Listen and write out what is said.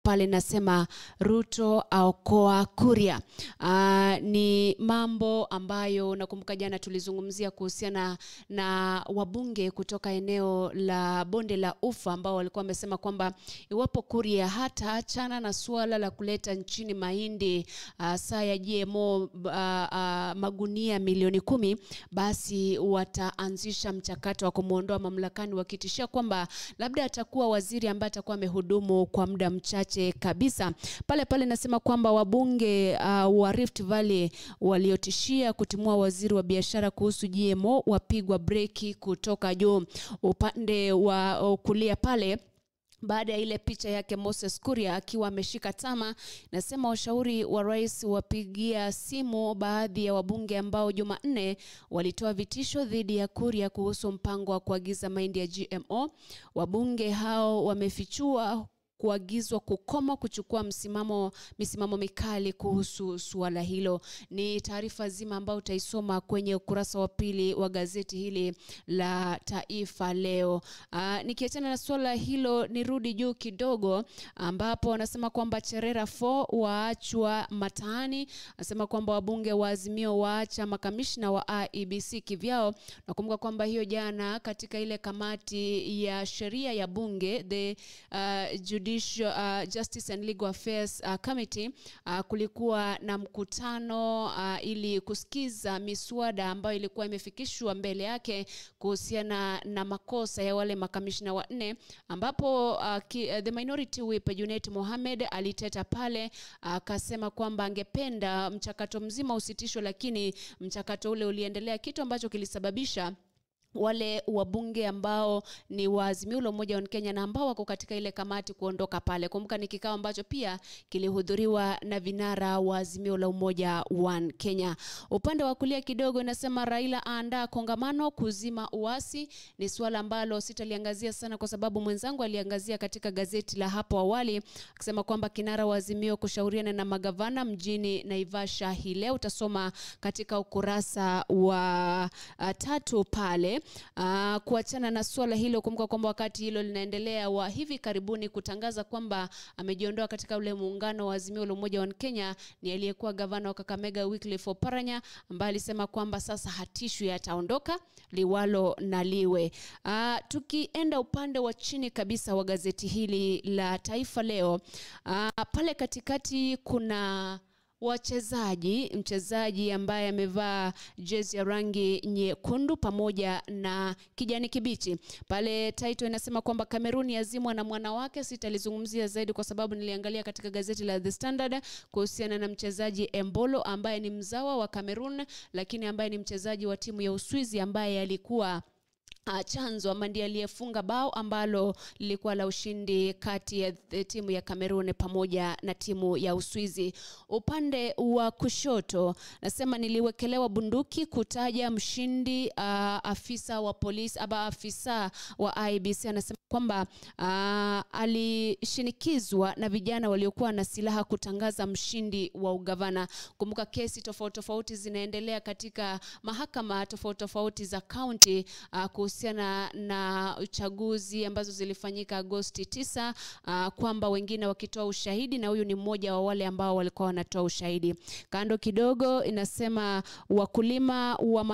Pale nasema Ruto aokoa Kuria. Ni mambo ambayo nakumbuka jana tulizungumzia kuhusiana na wabunge kutoka eneo la bonde la Ufa ambao walikuwa wamesema kwamba iwapo Kuria hata achana na suala la kuleta nchini mahindi saa ya GMO magunia 10 milioni, basi wataanzisha mchakato wa kumuondoa mamlakani, wakitishia kwamba labda atakuwa waziri ambaye atakuwa amehudumu kwa muda mchache kabisa. Pale pale nasema kwamba wabunge wa Rift Valley waliotishia kutimua waziri wa biashara kuhusu GMO wapigwa breki kutoka juu. Upande wa kulia pale, baada ya ile picha yake Moses Kuria akiwa ameshika tama, nasema washauri wa rais wapigia simu baadhi ya wabunge ambao Jumanne walitoa vitisho dhidi ya Kuria kuhusu mpango wa kuagiza mahindi ya GMO. Wabunge hao wamefichua kuagizwa kukoma kuchukua misimamo mikali kuhusu suala hilo. Ni taarifa zima ambayo utaisoma kwenye ukurasa wa pili wa gazeti hili la Taifa Leo. Nikiachana na suala hilo nirudi juu kidogo, ambapo wanasema kwamba Cherera 4 waachwa mataani. Anasema kwamba wabunge wa Azimio waacha makamishna wa IEBC kivyao. Nakumbuka kwamba hiyo jana katika ile kamati ya sheria ya bunge, the Judicial Justice and Legal Affairs Committee, kulikuwa na mkutano ili kusikiza miswada ambayo ilikuwa imefikishwa mbele yake kuhusiana na makosa ya wale makamishna wanne, ambapo the minority whip Junet Mohamed aliteta pale akasema kwamba angependa mchakato mzima usitishwe, lakini mchakato ule uliendelea, kitu ambacho kilisababisha wale wabunge ambao ni wa Azimio la Umoja wa Kenya na ambao wako katika ile kamati kuondoka pale. Kumbuka ni kikao ambacho pia kilihudhuriwa na vinara wa Azimio la Umoja wa Kenya. Upande wa kulia kidogo inasema Raila aandaa kongamano kuzima uasi. Ni suala ambalo sitaliangazia sana kwa sababu mwenzangu aliangazia katika gazeti la hapo awali akisema kwamba kinara wa Azimio kushauriana na magavana mjini Naivasha hii leo. Utasoma katika ukurasa wa 3 pale. Kuachana na suala hilo, kumbuka kwamba wakati hilo linaendelea, wa hivi karibuni kutangaza kwamba amejiondoa katika ule muungano wa Azimio la Umoja wa Kenya ni aliyekuwa gavana wa Kakamega Wycliffe Oparanya, ambaye alisema kwamba sasa hatishwi, ataondoka liwalo na liwe. Tukienda upande wa chini kabisa wa gazeti hili la Taifa Leo, pale katikati kuna wachezaji, mchezaji ambaye amevaa jezi ya rangi nyekundu pamoja na kijani kibichi. Pale title inasema kwamba Kameruni yazimwa na mwanawake. Sitalizungumzia zaidi kwa sababu niliangalia katika gazeti la The Standard kuhusiana na mchezaji Embolo ambaye ni mzawa wa Kamerun, lakini ambaye ni mchezaji wa timu ya Uswizi ambaye alikuwa chanzo ama ndiye aliyefunga bao ambalo lilikuwa la ushindi kati ya timu ya Kamerun pamoja na timu ya Uswizi. Upande wa kushoto nasema niliwekelewa bunduki kutaja mshindi. Afisa wa polisi aba afisa wa IEBC anasema kwamba alishinikizwa na vijana waliokuwa na silaha kutangaza mshindi wa ugavana. Kumbuka kesi tofauti tofauti zinaendelea katika mahakama tofauti tofauti za kaunti kuhusiana na uchaguzi ambazo zilifanyika Agosti 9, kwamba wengine wakitoa ushahidi na huyu ni mmoja wa wale ambao walikuwa wanatoa ushahidi. Kando kidogo inasema wakulima wa